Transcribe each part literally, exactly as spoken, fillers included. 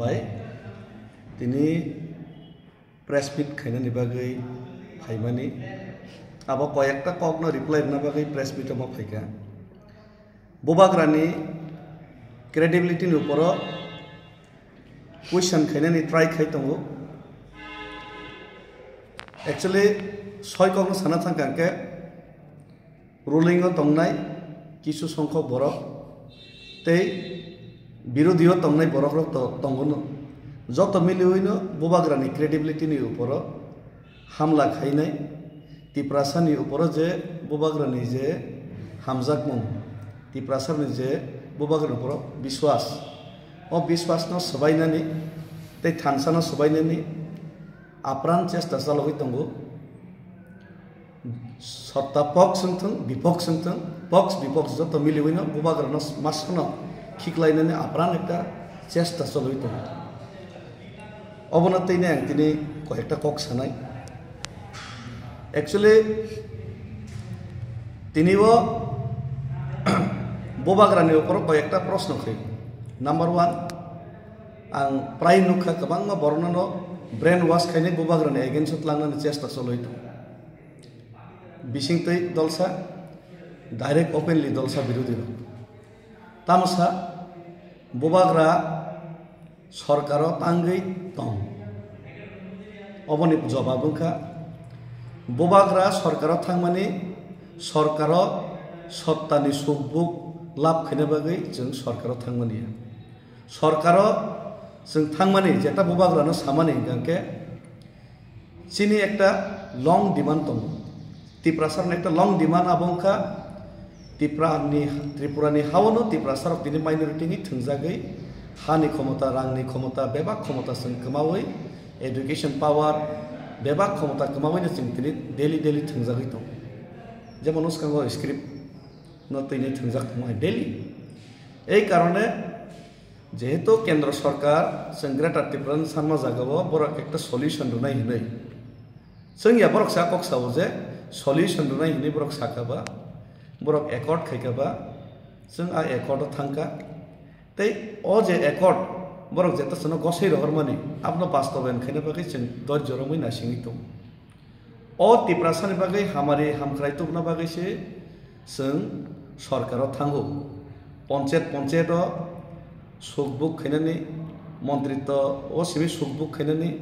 Bai, tini press meet khainani bagwi phaimani, abo koyekta kokno reply rwna bagwi press meet omo phaikha. Bubagrani credibility ni uporo question khainani try khai tongo. Actually, soi kokno sana thangkha hwnkhe, ruling o tongnai kisu songkhok borok tei birodhi o tongnai borok rok to tongo no. Joto miliwi no Bubagrani credibility ni uporo hamla khainai, Tiprasa ni uporo je Bubagrani je hamjakmung, Tiprasa ni je Bubagrani uporo biswas, o biswas no swbainani tei thansa no swbainani apran chesta chalogwi tongo. Sotta pox wngthung, bipox wngthung, pox bipox joto miliwi no Bubagrano masano khiklainani apran ekta chesta chologwi tongo. Obono tini ang tini koyekta kok sanai. Actually, tini o Bubagrani uporo koyekta proshno khaio. Number one, ang prai nukha kwbangma borokno brain wash khainai Bubagrani against o tlangnani chesta chologwi tongo. Bisingtwi dolsa, direct openly dolsa birodhi rok. Tamsa Bubagra sorkaro tangwi tong. Oboni jobab wngkha, Bubagra sorkaro thangmani, sorkaro sottani sukbuk lab khaina bagwi chwng sorkaro thangmani ya. Sorkaro chwng thangmani jeta Bubagrano samani hwnkha khe, chini ekta long demand tongo. Tiprasarni ekta long demand abo wngkha Tiprani, Tripurani haono Tiprasarok tini minority ni thwngjagwi hani khomota, rangni khomota, bebak khomota chwng kwmawi, education power, bebak khomota kwmawi no chwng tini daily daily thwngjagwi tongo. Jemon uskango script no tini thwngjak tongo daily. Ei karone jehetu kendro sorkar chwng Greater Tipraland sanma jagao borok ekta solution rwnai hinwi. Chwng ya borok sa kok sao je solution rwnai hinwi borok sakha ba, borok accord khaikha ba, chwng a accord o thangkha. Tei o je accord borok jeta chwngno gosai rohormani, abono bastobayan khaina bagwi chwng dojjo romwi naisingwi tongo. O Tiprasani bagwi hamari hamkrai tubuna bagwi se chwng sorkaro thango. Ponchet, poncheto sukbuk khainani, montritto o simi sukbuk khainani,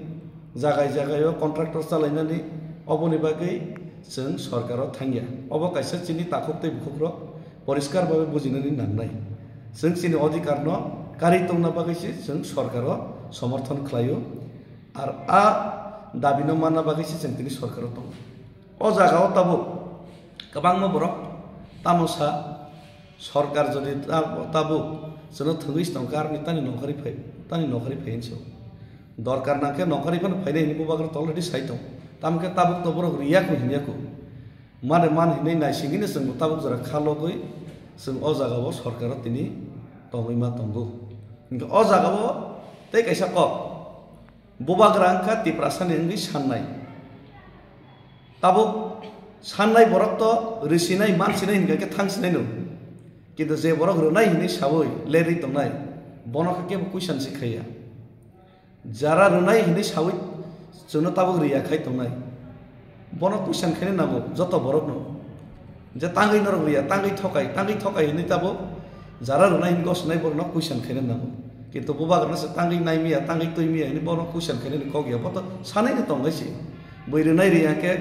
jagai jagai o contractor chalainani, oboni bagwi chwng sorkaro thangya. Obo kaisa chini takhuk tei bukhukrok poriskar babe bujinani nangnai. Chwng chini odhikarno karwi tongna bagwi se chwng sorkaro somorthon khlaio. Ar a dabino manna bagwi se chwng tini sorkaro tongo. O jagao tabuk kwbangma borok tamo sa, sorkar jodi ta-, tabuk chwngno thwngwi se tongkha, aroni tani nongkhorwi phai, tani nongkhorwi phai hinwi sao. Dorkar nangkhe nongkhorwi phano phainai hinwi Bubagra already sai tongo. Tamo khe tabuk to borok riya kho hinwi ya kho. Mane man hinwi naisingwino chwngbo tabuk jora kha logwi chwng o jagao sorkaro tini tongwi ma tongo. Hinkhe o jagao tei kaisa kok, Bubagra wngkha Tiprasani wngwi sannai. Tabuk sannai borok to rwsinai, mansinai hinkha khe thangsinai no. Kintu je borok rwnai hinwi saui lerwi tongnai, bono khe kebo question se khaiya. Jara rwnai hinwi saui chwngno tabuk riya khai tongnai, bono question khaina nango joto borokno. Je tangwi norok riya, tangwi thokai, tangwi thokai hinwi tabuk jara rwnai hinwi gosonai borokno question khaina nango. Kintu Bubagrano se tangwi naimiya, tangwi twimiya hinwi bono question khainani kok ya, bo to sanaino tongwi se. Bui rwnai riya khe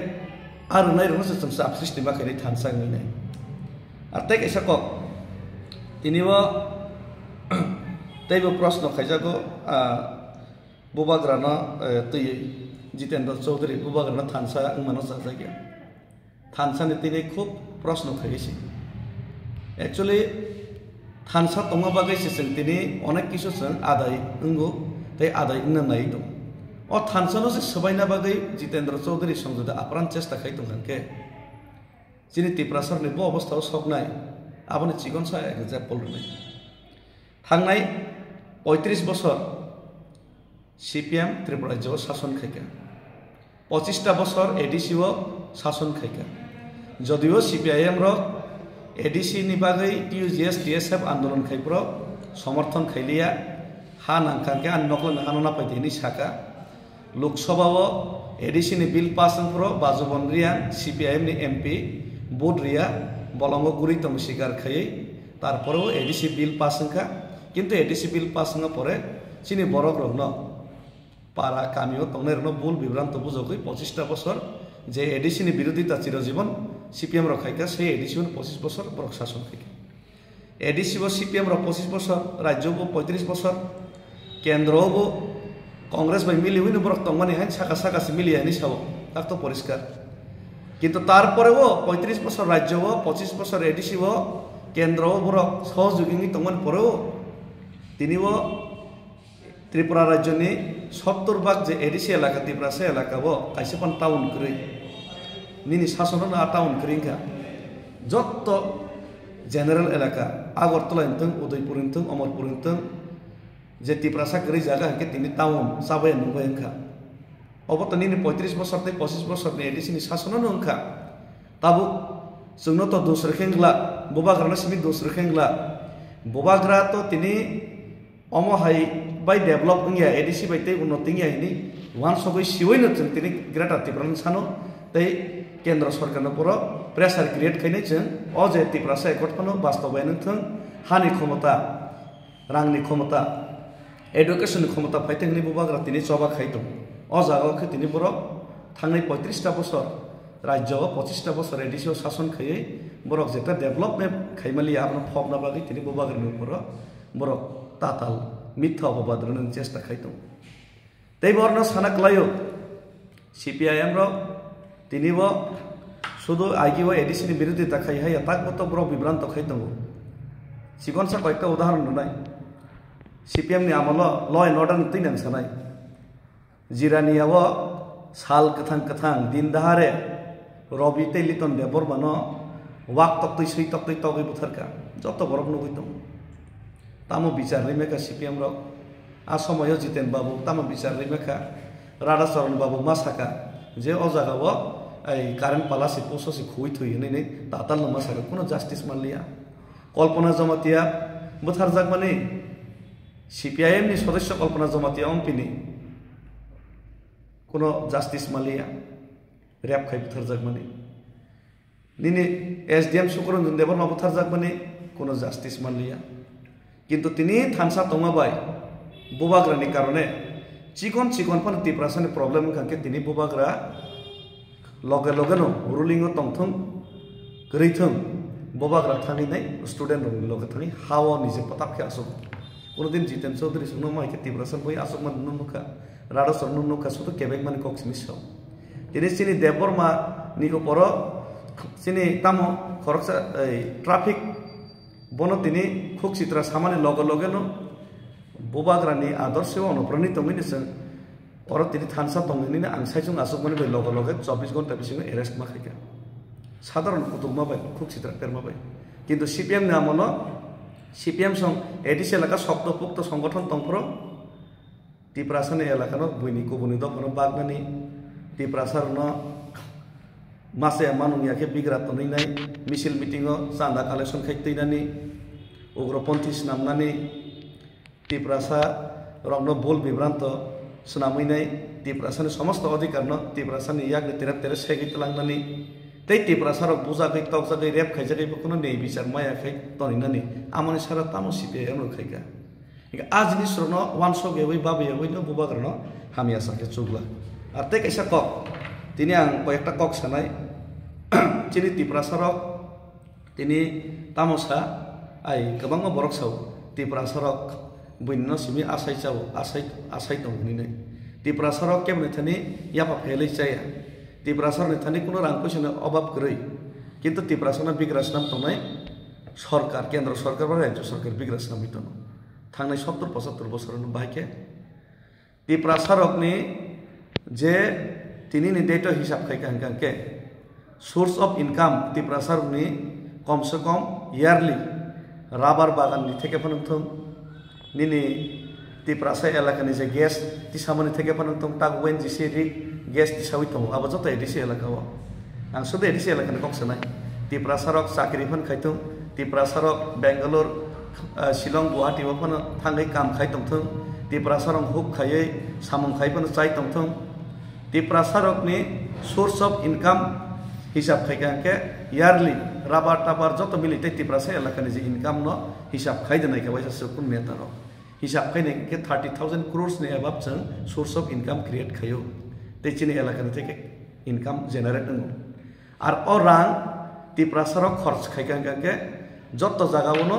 a rwnai rokno se chwngsa sristi ma khainai thansa wngwi nai. Ar tei kaisa kok, tini o teibo proshno khaijago, ah, Bubagrano, eh, twiwi Jitendra Chaudhary Bubagrano thansa wngmano chajakya. Thansani tini khub proshno khaiwi se. Actually, thansa tongma bagwi se chwng tini onek kisu chwng adai wngo tei adai wngna nai tongo. O thansano se swbaina bagwi Jitendra Chaudhary songjoda apran chesta khai tongkha khe, chini Tiprasarni bo obostha o soknai, aboni chikonsa example rwnai. Thangnai poitris bosor C P M Tripura rajyo o sason khaikha. Pochista bosor A D C o sason khaikha. Jodio C P I M rok A D C ni bagwi T U G S T S F andolon khai phuru somorthon khailiya, Ta nangkha khe ani nokla nahano napai di hinwi saka. Lok Sabha o A D C ni bill pass wng phuru Bajubon Reang, C P I M ni M P, vote riya, bolongo guri tongo sikar khaiwi. Tarpore o A D C bill pass wngkha. Kintu A D C bill pass wngma pore chini borok rokno para kami o tongnai rokno bul bibranto bujogwi pochista bosor je A D C ni birodita chirojibon C P M rok khaikha, sei A D C o pochis bosor borok sason khaikha. A D C bo C P M rok pochis bosor, rajyo bo poitris bosor, kendro bo Congress bai miliwi no borok tongmani hai saka saka se miliya hinwi sao, tak to poriskar. Kintu tarpore bo poitris bosor rajyo o, pochis bosor A D C o, kendro o borok sohojogwi wngwi tongmani pore o tini o Tripura rajyoni sottor bhag je A D C elaka, Tiprasa elaka bo kaisa phan town kwrwi. Nini sasono a town kwrwi wngkha. Jotto general elaka, Agartala wngthung, Udaipur wngthung, Amarpur wngthung, je Tiprasa kwrwi jaga hwnkhe tini town chabaya nungbai wngkha. Obo to nini poitris bosor tei pochis bosorni A D C ni sasono wngkha. Tabuk chwngno to dos rwkhe wngla, bubagrano simi dos rwkhe wngla. Bubagra to tini omo hai bai develop wngya, A D C bai tei unnoti wngya hinwi uansugwi siwi no chwng tini Greater Tipraland sano tei Kendra Sorkarno puro pressure create khainai chwng o je Tiprasa Accord phano bastobayan wngthung, hani khomota, rangni khomota, education ni khomota phaithang hinwi bubagra tini choba khai tongo. O jaga o khe tini borok thangnai poitrista bosor rajyo o pochista bosor A D C o sason khaiwi borok jeta development khaimaliya abono phobna bagwi tini bubagrani uporo borok tatal mitha opobad rwnani chesta khai tongo. Tei borno sana kwlaio C P I M rok tini bo sudu agi o A D C ni birodita khai haya tak bo to borok bibranto khai tongo. Chikonsa koyekta udahoron rwnai. C P M ni amolo law and order ni twi nang sanai. Jirania o sal kwthang kwthang din dahare Robi tei Liton Debbarma no wak toktwi swi toktwi togwi butharkha. Joto borok nugwi tongo. Tamo bichar rimekha C P M rok. A somoyo Jiten Babu tamo bichar rimekha. Radhacharan Babu ma saka je o jaga o ai current pala se poso se khuwi thwi hinwi tatal no ma saka, kuno justice manliya. Kalpana Jamatia butharjakmani C P I M ni sodosyo Kalpana Jamatia ompini kuno justice manliya, rape khai butharjakmani. Nini S D M Sukaranjan Debbarma butharjakmani kuno justice manliya. Kintu tini thansa tongma bai bubagrani karone chikon chikon phano Tiprasani problem wngkha khe tini bubagra loge loge no ruling o tongthung, kwrwi thung, bubagra thangwi nai student rokni loge thangwi ha o nije patak khe asuk. Kuno din Jiten Chaudhary songno mai khe Tiprasa bui asuk man nung nukha, Radhacharan nung nukha, sudu kebeng mani kok simi sao. Tini chini Debbarma ni uporo chini tamo khoroksa, ei, traffic bono tini khuk sitra samani loge loge no bubagrani adorsho onoprani tongwi ni chwng oro tini thansa tongwi nini ang saichung asukmani bai loge loge chobbish ghonta bisingo arrest ma khaikha. Sadharon kutukma bai, khuk sitra perma bai. Kintu C P M ni amolo C P M song A D C elaka sokto pukto songgothon tongphuru Tiprasani elakano buini kubuni dophano baknani, Tiprasarokno mase manung ya khe bigra tonwi nai, misil meeting o chanda collection khai twinani, ugroponthi swnamnani, Tiprasa rokno bul bibranto swnamwi nai, Tiprasani somosto odhikar no Tiprasani yakni tere tere segwi twlangnani, tei Tiprasa rok bujagwi tokjagwi rep khaijagwi bo kuno nei bichar maya khai toninani, amoni sara tamo C P I M rok khaikha. Hinkhe a jinis rokno uansuk yawi babi yawi no bubagrano hamya sakhe chukla. Ar tei kaisa kok, tini ang koyekta kok sanai, chini Tiprasa rok tini tamo sa, ai kwbangma borok sao, Tiprasa rok buini no simi asai chao, asai, asai tong hinwi nai. Tiprasa rok keboni thani yapha phelwi chaya. Tiprasa rokni thani kuno rang puisa ni obab kwrwi. Kintu Tiprasa no bigra swnam tongnai sorkar, kendro sorkar ba rajyo sorkar bigra swnamwi tongo. Thangnai sottor pochattor bosor no bahai khe Tiprasa rokni je tini ni date o hisab khai kha hingkha hingkhe source of income Tiprasa rokni kom se kom yearly rubber bagan ni theke phano wngthung, nini Tiprasa elaka ni je gas tisamani theke phano wngthung, tak O N G C rig gas tisawi tongo, abo joto A D C elaka o. Ang sudu A D C elaka ni kok sanai. Tiprasa rok chakri phano khai thung, Tiprasa rok Bangalore, ah, Shillong, Guwahati o phano thangwi kam khai tong thung. Tiprasa rok huk khaiwi samung khai phano chai tongthung. Tiprasa rokni source of income hisab khai kha hwnkhe yearly rubber tabar joto mili tei Tiprasa elakani je income no hisab khai de naikha waisa sukun neta rok. Hisab khai nai khe thirty thousand crores ni above chwng source of income create khaio. Tei chini elakani theke income generate wngo. Ar o rang Tiprasa rok khorch khai kha hwnkhe joto jaga o no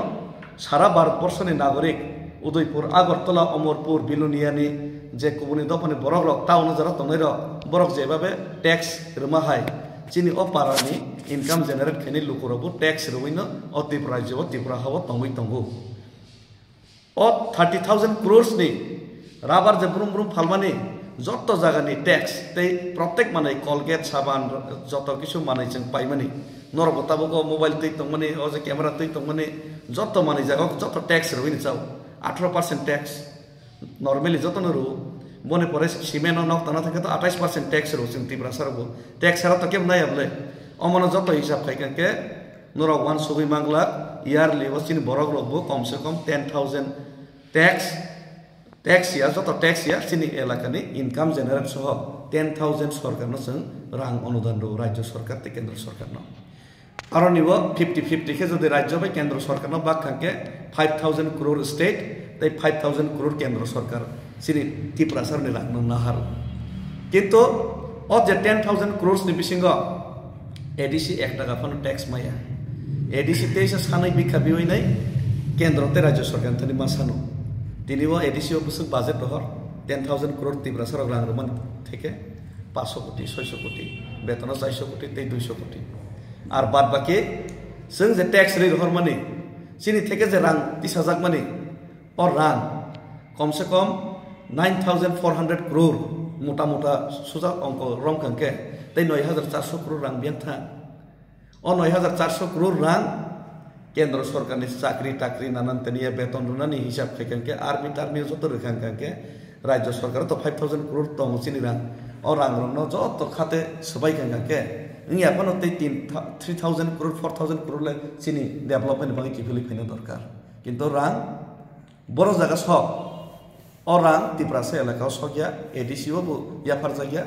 sara Bharat borso ni nagorik Udaipur, Agartala, Omorpur, Bilonia ni je kubuni dopha ni borok rok town o jora tongnai rok borok jebabe tax rwma hai chini o para ni income generate khainai luku rok bo tax rwui no o Tripura rajyo o Tripura ha o tongwi tongo. O thirty thousand crores ni rubber je brum brum phalmani joto jagani tax tei protek manwi Colgate, saban, joto kisu manwi chwng paimani. Norok bo tabuk o mobile twi tongmani, o je camera twi tongmani, joto manwi jaga o joto tax rwini chao. Atharo percent tax. Normally joto no rwo. Boni pore cement o nok tana thangkhe to atais percent tax rwo chwng Tiprasa rok bo. Tax sara to kebo naiya bwle. Omono joto hisab khai kha khe norok uansugwi manglak, yearly o chini borok rok bo kom se kom ten thousand tax, tax ya, joto tax ya, chini elakani income generate soho ten thousand sorkarno chwng rang onudan rwo, rajyo sorkar tei kendro sorkarno. Aroni bo fifty fifty khe jodi rajyo bai kendro sorkarno bak kha khe five thousand crore state tei five thousand crore kendro sorkar. Chini Tiprasarokni rangno nahar. Kintu o je ten thousand crores ni bisingo A D C ek taka phano tax maya. A D C teisa sanwi bikha biwi nai kendro tei rajyo sorkar thani ma sano. Tini o A D C o bwswk budget rohor ten thousand crore Tiprasarok rang rwmani theke paanch sho koti, soi sho koti, betono char sho koti tei dui sho koti. Ar bad baki chwng je tax rwi rohormani, chini theke je rang tisajakmani, o rang kom se kom nine thousand four hundred crore, mota mota sujak ongko romkha hwnkhe tei noi hajar char sho crore rang biyang thang. O noi hajar char sho crore rang kendro sorkarni chakri takri nanan taniya beton rwnani hisab khai kha hwnkhe, army tarmy joto rwkha hwnkhe, rajyo sorkaro to five thousand crore tongo chini rang. O rang rokno joto khate swbai kha hwnkhe, wngya phano tei tin tha-, three thousand crore, four thousand crore le chini development ni bagwi kiphilwi phaina dorkar. Kintu rang Borok jaga sok. O rang Tiprasa elaka o sokya, A D C o bo yapharjakya.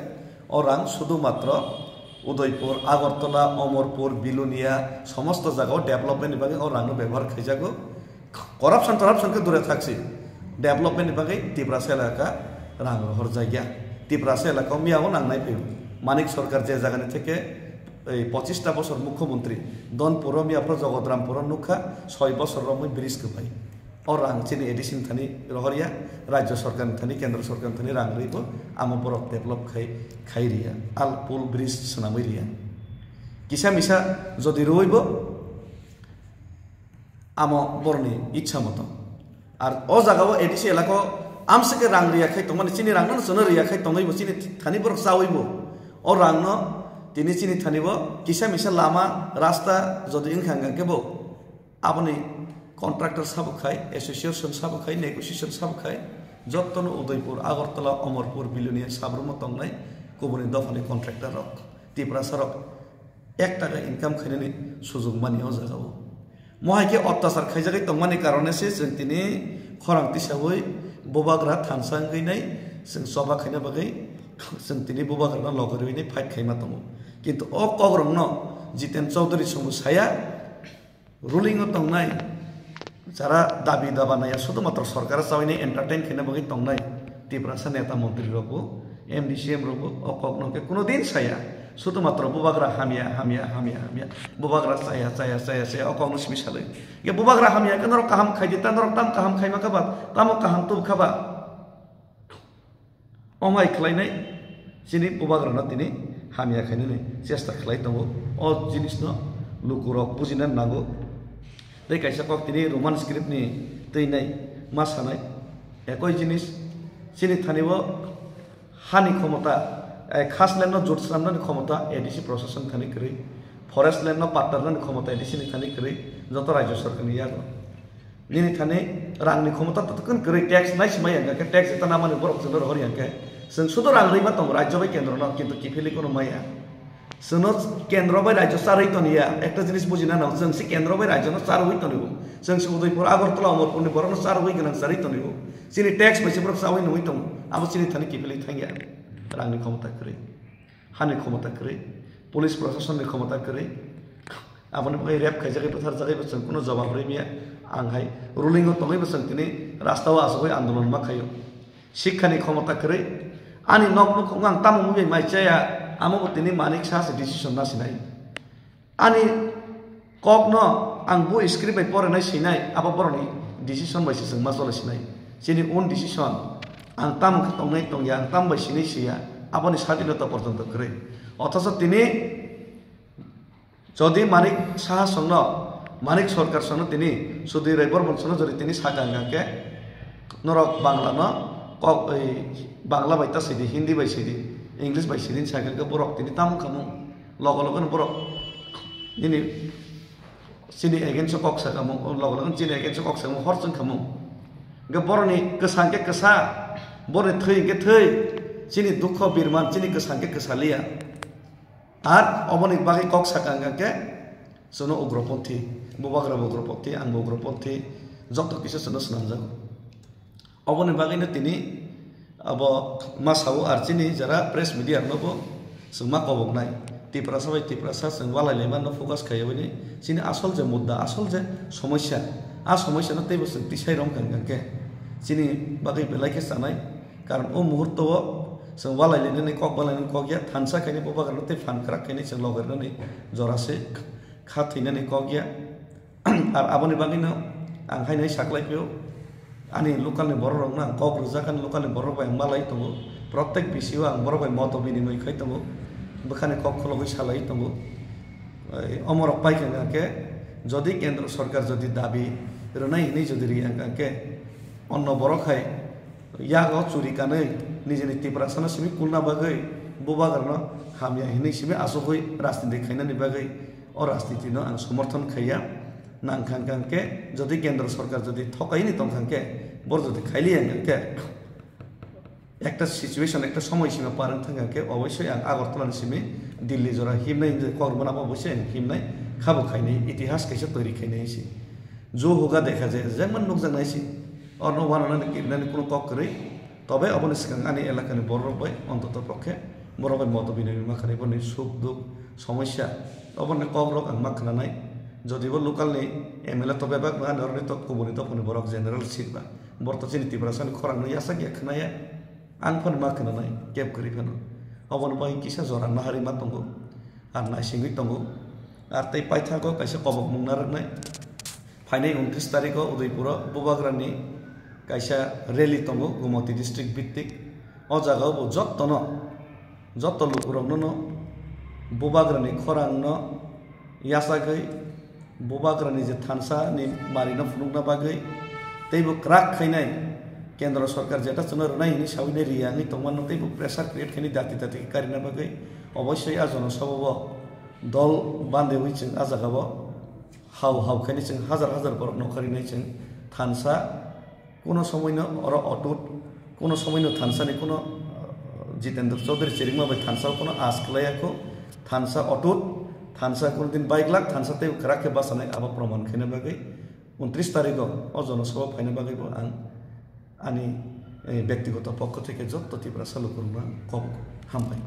O rang sudu matro Udaipur, Agartala, Omorpur, Bilonia somosto jaga o development ni bagwi o rang no bebohar khaijago. Corruption, corruption khe dure thaksi. Development ni bagwi Tiprasa elaka rang rohorjakya. Tiprasa elaka o miya o nangnai phaio. Manik Sarkar je jaga ni theke ei pochista bosor mukhyamantri, Donpuro miya phro Jagatarampuro nukha, soi bosor romwi bridge kwbai. O rang chini A D C ni thani rohorya, rajyo sorkar ni thani, kendro sorkar ni thani rang rwi bo amo borok develop khai, khai riya, al pul bridge swnamwi riya. Kisa misa jodi rwui bo amo borni ichha moto. Ar o jaga o A D C elaka o amsike rang riya khai tongmani, chini rang no chwno riya khai tongwi bo, chini thani borok chawi bo. O rang no tini chini thani bo kisa misa lama, rasta jodi wngkha hwnkhe bo Aboni contractor sabo khai, association sabo khai, negotiation sabo khai, jottono Udaipur, Agartala, Omorpur, Bilonia sabrumo tongnai kubuni dophani contractor rok, Tiprasa rok ek taka income khainani sujug mani o jaga o. Mohai khe ottachar khaijagwi tongmani karone se chwng tini khorang tisawi bubagra thansa wngwi nai chwng choba khaina bagwi chwng tini bubagrano logi rwwi nai fight khaima tongo. Kintu o kokrokno Jiten Chaudhary chwngbo saya, ruling o tongnai jara dabi daba naiya, sudhumatro sorkar chawinai entertain khaina bagwi tongnai Tiprasa neta montri rokbo, M D C M rokbo o kokno hwnkhe kuno din saya, sudhumatro bubagra hamya, hamya, hamya, hamya, bubagra chaya, chaya, chaya, chaya o kokno simi salwi. Hwnkhe bubagra hamya khe norok kaham khaidi ta, norok tamo kaham khaima kha ba, tamo kaham tubukha ba? Omai khlainai chini bubagrano tini hamya khainani chesta khlai tongo. O jinisno lukurok bujina nango. Tei kaisa kok tini Roman script ni twinai ma sanai. Ekoi jinis chini thani o hani khomota, eh, khas land no jut swnamnani khomota A D C procession thani kwrwi, forest land no pattarnani khomota A D C ni thani kwrwi, joto rajyo sorkar ni yago. Nini thani rangni khomota totokon kwrwi, tax nai se maya hwnkhe, tax jeta namani borok chwngno rohor ya hwnkhe, chwng sudo rang rwi ma tongo rajyo bai kendro no, kintu kiphilwi kono maya. Chwngno kendro bai rajyo charwi toniya, ekta jinis bujina nango, chwng se kendro bai rajyo no charwi tonio, chwng se Udaipur, Agartala, Omorpur ni borok no charwi gwnang charwi tonio, Chini tax bai se borok chawi nungwi tongo, abo chini thani kiphilwi thangya. Rangni khomota kwrwi, hani khomota kwrwi, police proshasonni khomota kwrwi. Aboni bagwi rape khaijagwi bwtharjagwi bo chwng kuno jobab rwimya. Ang hai ruling o tongwi bo chwng tini rasta o achugwi andolon ma khaio. Sikhani khomota kwrwi, ani nok nukhungo ang tamo mui bai mai chaya, amo bo tini Manik Saha se decision na sinai. Ani kokno ang bo script bai porinai sinai, abo borokni decision bai se chwng ma chole sinai. Chini own decision, ang tamo khe tongnai tongya, ang tamo bai sinai siya, aboni sadinota porjonto kwrwi. Othocho tini jodi Manik Saha songno, Manik Sarkar songno tini Sudhir Rai Bormon songno jodi tini saka hwnkha khe, norok Bangla no kok, ei, Bangla bai ta sidi, Hindi bai sidi, English bai sidi hinwi sakha khe borok tini tamo khamung, logo logo no borok nini chini against o kok sakhamung, logo logo no chini against o kok sakhamung hor chwng khamung. Hwnkhe boroni kwsa hwnkhe kwsa, boroni thwi hwnkhe thwi, chini dukho birman, chini kwsa hwnkhe kwsa liya. Ar oboni bagwi kok sakha hwnkha khe, chwngno ugroponthi, bubagra bo ugroponthi, ang bo ugroponthi, joto kisa chwngno swnamjago. Oboni bagwino tini abo ma sao, ar chini jara press media rokno bo chwng ma koboknai. Tiprasa bai Tiprasa chwng walai laimano focus khaiwi chini asol je mudda, asol je somosya, a somosyano teibo chwng tisai romkha hwnkha khe chini bagwi belai khe chanai. Karon o muhurto o chwng walai lainani kok, walai lainani kok ya, thansa khaini bubagrano tei phan kwrak khaini chwng logarinani jora se kha thwinani kok ya. Ar aboni bagwino ang haino saklai phio, ani local ni borok rokno ang kok rwjak, ani local ni borok bai ang malai tongo, protek bisio ang borok bai moto binimoi khai tongo, bwkhani kok khologwi salai tongo. Ei, omorok pai kha hwnkha khe, jodi kendro sorkar jodi dabi rwnai hinwi jodi ri hwnkha khe, onno borok hai yago churi kanwi nijini Tiprasano simi kulna bagwi bubagrano hamya hinwi simi achugwi rajniti khainani bagwi o rajnitino ang somorthon khaiya. Nangkha hwnkha khe jodi kendro sorkar jodi thokaini tongkha khe, bor jodi khailiya hwnkha khe, ekta situation, ekta somoi sima par wng thangkha khe oboisoi ang Agartala ni simi Delhi jora himnai hinwi kok rwmani abo oboisoi ang himnai, khabo khainai, itihas kaisa toiri khainai se. Jo hoga dekha jai, jemon nukjaknai se. Orno wananani kirinani kuno kok kwrwi. Tobe oboni swkang ani elakani bororok bai ontoto pokhe borok bai moto binimoi ma khanai, boni suk duk somosya oboni kokrok ang ma khnanai. Jodibo local ni M L A to bebak ba ani oroni to kubuni dophani borok general seat ba. Borok to chini Tiprasani khorang no yasak ya khnaya. Ang phano ma khnanai keb kwrwi phano. Oboni bai kisa jora nahari ma tongo. Ar naisingwi tongo. Ar tei paithago kaisa kobokmung narwknai. Phainai untris tarikh o Udaipur o bubagrani kaisa rally tongo, Gomati district bhittik. O jaga o bo jottono, jotto lukurokno no bubagrani khorang no yachagwi, bubagrani je thansa ni mari no phunukna bagwi, tei bo kwrak khainai kendro sorkar jeta chwngno rwnai hinwi sawi nai riya wngwi tongmano, tei bo pressure create khainai dati dati khe karina bagwi. Oboisoi a jono sababo dol bandewi chwng a jaga o hau hau khainai chwng hajar hajar borok nokharinai chwng thansa kuno somoino oro otut, kuno somoino thansani kuno, uh, Jitendra Chaudhary Chirikma bai thansa kuno as khlaiya kho, thansa otut, thansa kuno din baiglak, thansa tei kwrak khe bachanai abo proman khaina bagwi untris tarikh o o jono sabha phaina bagwi bo ang ani, eh, bektigoto pokho theke jotto Tiprasa lukurokno kok hambai.